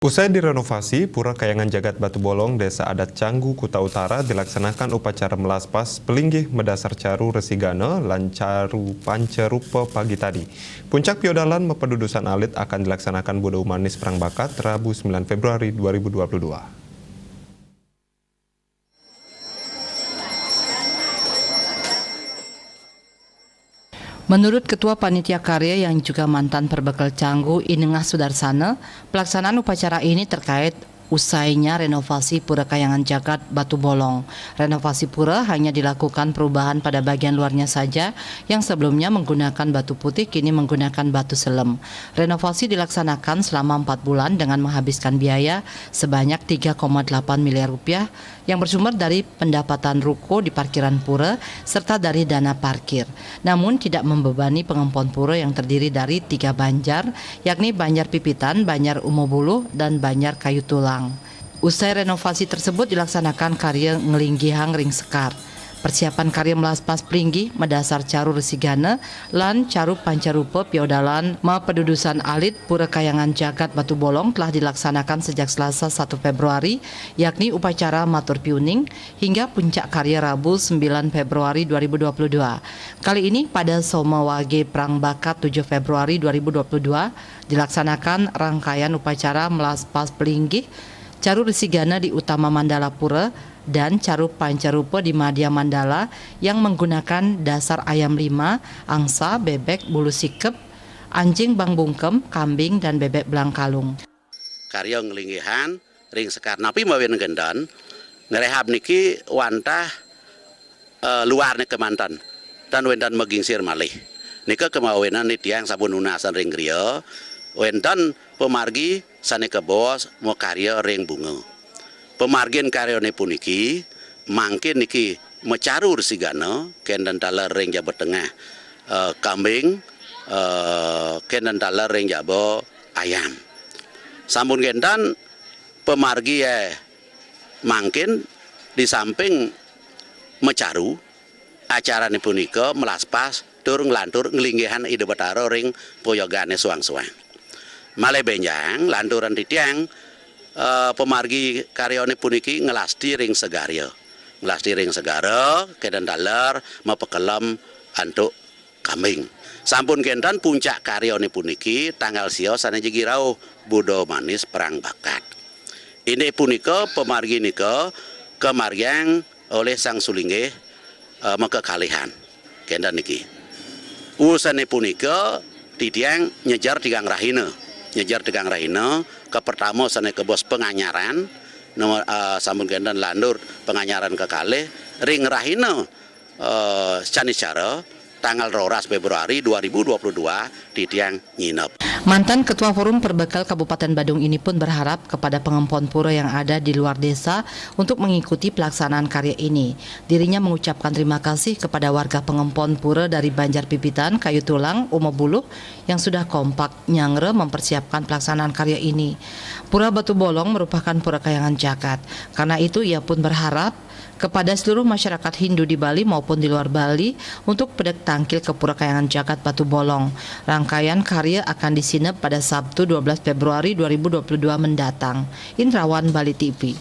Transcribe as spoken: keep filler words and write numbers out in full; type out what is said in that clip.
Usai direnovasi, Pura Kayangan Jagat Batu Bolong, Desa Adat Canggu, Kuta Utara, dilaksanakan upacara melaspas pelinggih medasar caru resigana lan caru pancarupa pagi tadi. Puncak piodalan mapadudusan alit akan dilaksanakan Buda Umanis Perang Bakat, Rabu sembilan Februari dua ribu dua puluh dua. Menurut Ketua Panitia Karya yang juga mantan Perbekel Canggu, I Nengah Sudarsana, pelaksanaan upacara ini terkait usainya renovasi Pura Kayangan Jagat Batu Bolong. Renovasi pura hanya dilakukan perubahan pada bagian luarnya saja, yang sebelumnya menggunakan batu putih kini menggunakan batu selem. Renovasi dilaksanakan selama empat bulan dengan menghabiskan biaya sebanyak tiga koma delapan miliar rupiah yang bersumber dari pendapatan ruko di parkiran pura serta dari dana parkir. Namun tidak membebani pengempon pura yang terdiri dari tiga banjar, yakni Banjar Pipitan, Banjar Umobuluh, dan Banjar Kayu Tulang. Usai renovasi tersebut dilaksanakan karya nglinggihang ring sekar. Persiapan karya melaspas pelinggih madasar caru resigana lan caru pancarupa piodalan mapadudusan alit Pura Kayangan Jagat Batu Bolong telah dilaksanakan sejak Selasa satu Februari, yakni upacara matur piuning, hingga puncak karya Rabu sembilan Februari dua ribu dua puluh dua. Kali ini pada Soma Wage Perang Bakat tujuh Februari dua ribu dua puluh dua, dilaksanakan rangkaian upacara melaspas pelinggih, caru resigana di Utama Mandala Pura, dan caru pancarupa di Madya Mandala yang menggunakan dasar ayam lima, angsa, bebek, bulu sikep, anjing bangbungkem, kambing, dan bebek belangkalung. Karya nglinggihan ring sekar. Napi mawinan kénten, ngrehab niki wantah, eh, luar nika manten. Tan wénten magingsir malih. Nika kamawinan titiang sampun nunasan ring griya, wénten pamargi sané kabaos makarya ring bunga. Pamargin karyané puniki, mangkin niki macaru resigana, kénten taler ring jaba tengah, eh, kambing, eh, kénten taler ring jaba ayam. Sampun kénten pamargi, eh, mangkin di samping macaru, acarané punika melaspas tur nglantur nglinggihan Ida Batara ring poyogané suang-suang. Malih bénjang lanturan titiang, eh, pamargi karyané puniki ngelasti ring segara. Ngelasti ring segara, kénten taler mapakelem antuk kambing. Sampun kénten puncak karyané puniki tanggal sia sané jagi rauh Buda Manis Perang Bakat. Inggih punika pamargi nika kamargiang olih Sang Sulinggih, eh, makakalihan. Kénten niki. Usané punika titiang nyejar tigang rahina. Nyejar tigang rahina, kapertama sané kabaos panganyaran, nomor, eh, sampun kénten lantur panganyaran kakalih, ring rahina, eh, Canicara, tanggal roras Februari dua ribu dua puluh dua, titiang nginep. Mantan Ketua Forum Perbekel Kabupaten Badung ini pun berharap kepada pengempon pura yang ada di luar desa untuk mengikuti pelaksanaan karya ini. Dirinya mengucapkan terima kasih kepada warga pengempon pura dari Banjar Pipitan, Kayu Tulang, Umobuluh yang sudah kompak nyanggra mempersiapkan pelaksanaan karya ini. Pura Batu Bolong merupakan pura kayangan jagat. Karena itu, ia pun berharap kepada seluruh masyarakat Hindu di Bali maupun di luar Bali untuk pedek tangkil ke Pura Kayangan Jagat Batu Bolong. Rangkaian karya akan disinep pada Sabtu dua belas Februari dua ribu dua puluh dua mendatang. Indrawan, Bali T V.